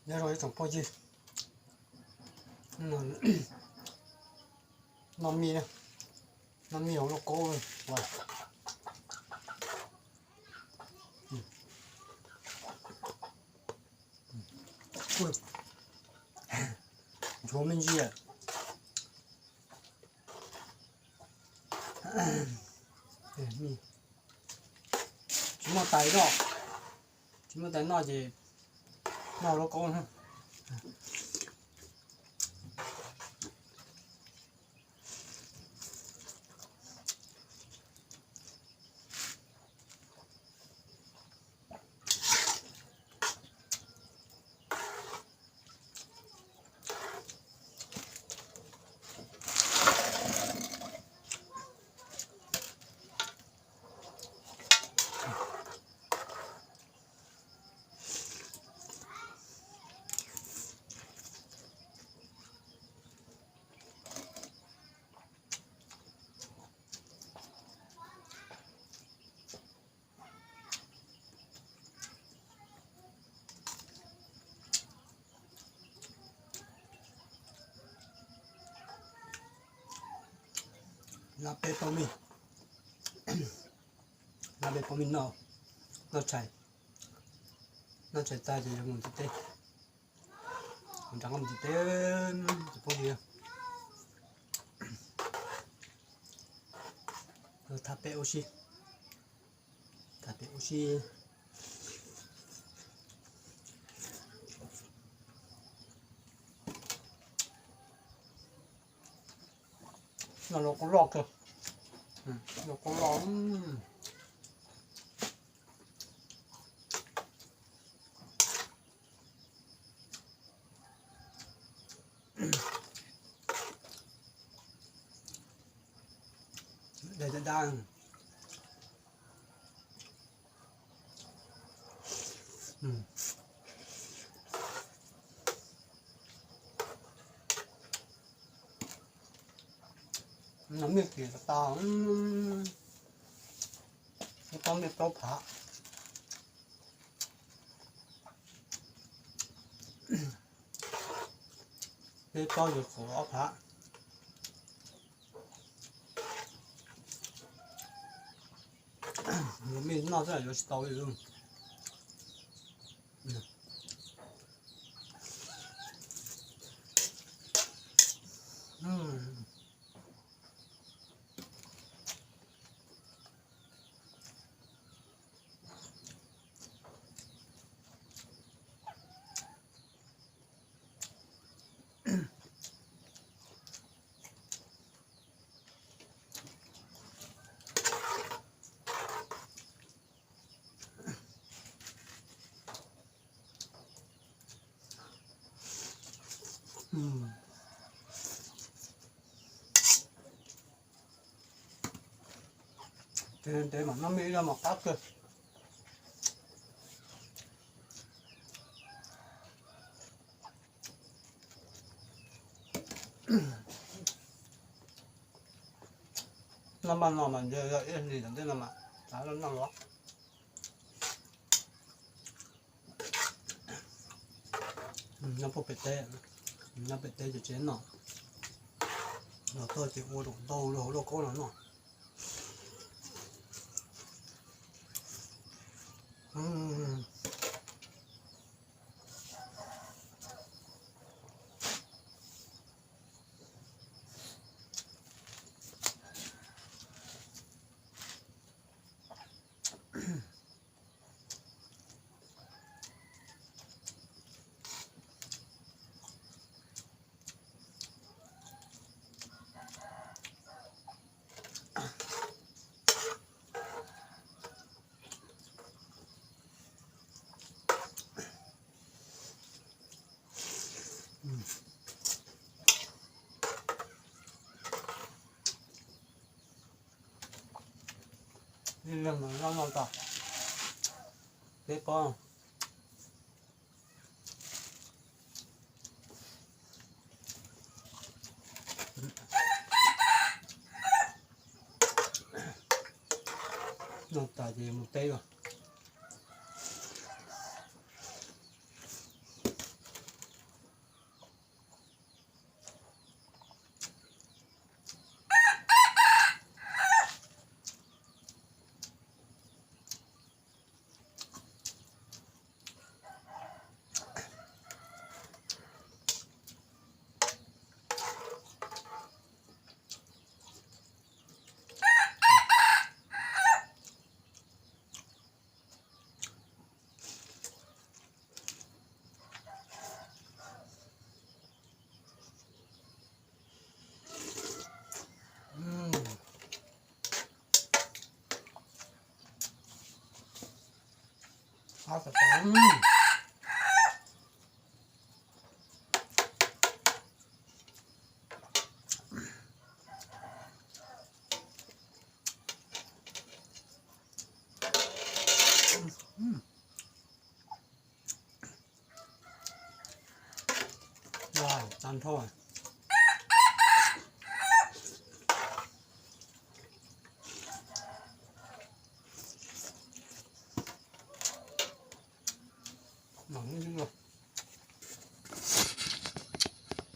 Nyob zoo ib tsoom phooj ywg, noj mij, noj mij hauv lauj kaub. Nchuav me ntsis. Tsis muaj tais noj, tsis muaj tais noj ces noj lauj kaub na. Lab peb pob mij, lab peb pob mij noj, noj tshais, noj tshais tag ces yuav mus ntiv teb, mus nram nqaj mus ntiv teb, tus phooj ywg. Thaj peb ua si, thaj peb ua si. Noj lauj kaub loj kawg, lauj kaub loj. Dai dab dab. Noj mij kiag tas, ib pob mij plaub phav. Peb pob yuav txog ob phav. Noj xwb yuav tsis tau li. Ntev ntev mam noj mij ib zaug mas qab kawg. Noj maj no mas ntshe yog ib hlis tom ntej no mas xav noj los. Nyob puag pem teb, nyob pem teb ces tsis noj, los txog ces ua zaum ntau rau hauv lauj kaub no noj. Ib leeg mas noj noj tau peb pob. Noj tas ces mus teb lawm. Qab tas tas. Tag nrho. Mov yeej los